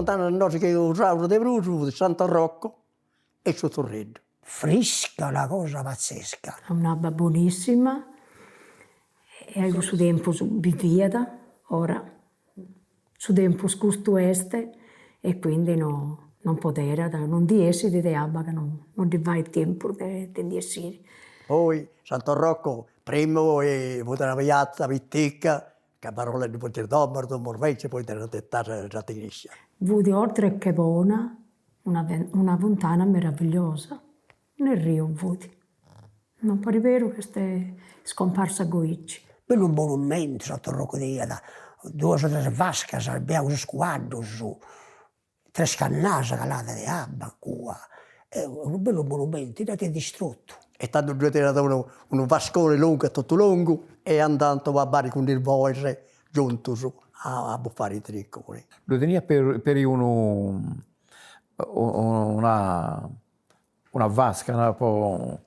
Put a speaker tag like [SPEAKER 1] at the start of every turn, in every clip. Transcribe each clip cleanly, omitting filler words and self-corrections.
[SPEAKER 1] funtanas nosu chi usaus de prus fut Santo Rocco e su Turreddu.
[SPEAKER 2] Frisca una cosa pazzesca.
[SPEAKER 3] Un'abba bonissima e a cussu tempus biviat, ora su tempus custu est e quindi no non poderat, non ndi essit de abba ca non ddi fait tempus de ndi essiri.
[SPEAKER 1] Poi Santo Rocco primu fut una piatza pitica Ca però ddu funt is domus, domus becias, poi dd'ant ghetada sa cresia.
[SPEAKER 3] Fut oltre che bona una una funtana meravigliosa, un'erriu fut. Non parit beru chi est scomparsa goici.
[SPEAKER 2] Bellu monumentu Santu Roccu teniat, duas o tres vascas, biaus is cuaddus, Tres cannas calada de abba cua, e unu bellu monumentu, dd'ant distruttu.
[SPEAKER 1] E tando ddue teniat unu unu vascone longu a totu longu e andant a abbare cun is boes giuntus a bufare in trinconi.
[SPEAKER 4] Ddu teniat peri unu una una vasca po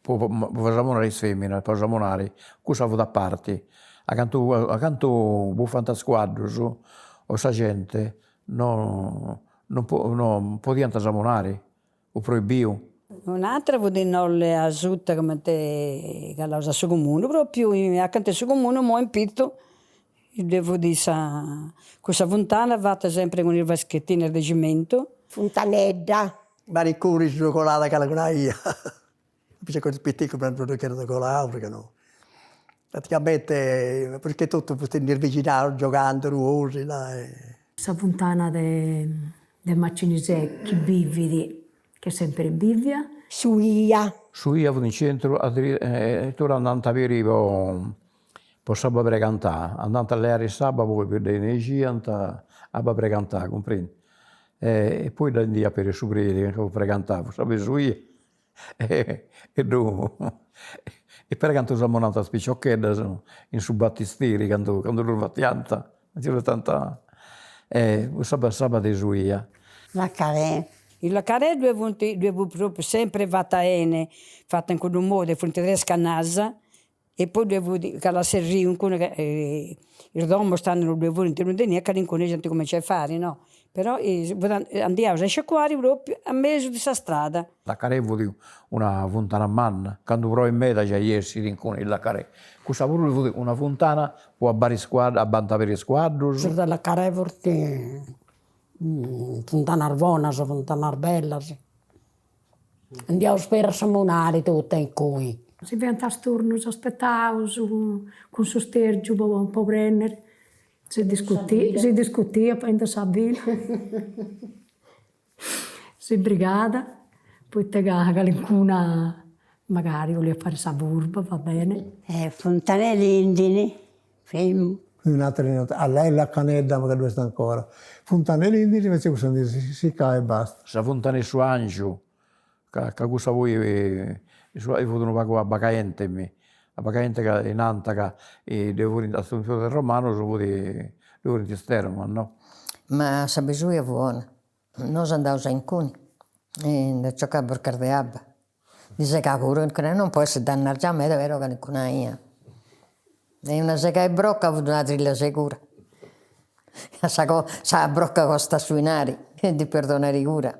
[SPEAKER 4] po po samunare is feminas, po samunare, cussa fut a parti, a cantu a cantu bufant is cuaddus o sa genti no non non podiant samunare, fut proibiu.
[SPEAKER 5] Un'atera fut innoi asuta cumenti calaus a su comunu, propriu acanta 'e su comunu imoi in pitzu ddue fut sa cussa funtana fata sempri cun is vaschettinas de cimentu.
[SPEAKER 6] Funtanedda.
[SPEAKER 1] Manicuri si colada calincuna 'ia, piciocus piticus non ddu cheriant colau ca no, praticamente prus che totu fut in is bixinaus giogandi 'osi là e.
[SPEAKER 3] Sa funtana de de Macinisè chi bivit, chi est sempri bivia.
[SPEAKER 6] Su 'ia.
[SPEAKER 4] Su 'ia fut in centru adiritura andant peri po po s'abba pregantà, andant a leare s'abba poi dda 'eniant abba pregantà, cumprendi e poi dda 'endiat peri su predi ca fut pregantà, fut s'abba 'e su 'ia e ddu e peri cantu samunant is piciocheddas in su battisteri candu candu ddus batiant, nci fut e s'abba s'abba de su 'ia.
[SPEAKER 6] Lacarè.
[SPEAKER 5] In Lacarè ddue funt, ddue fut propriu sempri fata 'eni, fata in cuddu modu e funt tres cannas E poi ddue fut cala s'erriu incuna ca is domus tando non ddue furint non teniat calincuna genti cumenciat a fari no, però andiaus a isciacuari propriu a mesu de sa strada.
[SPEAKER 4] Lacarè fut una funtana manna, candu proit meda giai essit incuni in Lacarè, cussa puru fut una funtana po abbari is cuaddus, abbant peri is cuaddus.
[SPEAKER 2] Is de Lacarè funt funtanas bonas, funtanas bellas Andiaus peri a samunare totu a incui.
[SPEAKER 3] Si fiant is turnus, aspetaus cun su stergiu po po prenniri, si discutia si discutiat in sa fila, si brigat, poita ca calincuna magari 'oliat fari sa furba, va bene.
[SPEAKER 6] Funtan'e Lindini, Femu.
[SPEAKER 7] Un'atera Lella Canedda ma ca ddu est ancora. Funtana 'e Lindini invece cussa ndi siccà e basta.
[SPEAKER 4] Sa funtana 'e su Angiu, ca ca cussa poi fut unu pagu abba caente mi, abba caente ca nant ca ddoi furint a su tempus de is romanus fut, ddoi furint is termas no.
[SPEAKER 8] Ma s'abba 'e su 'ia fut 'ona Nosu andaus a incuni e ndi aciocat brocas de abba, ndi segat puru calincuna 'ia, non po essi dannargia meda però calincuna 'ia. E una segada 'e brocca fut una trilla segura, ca sa sa brocca costat su 'inari e ndi perdiu una rigura.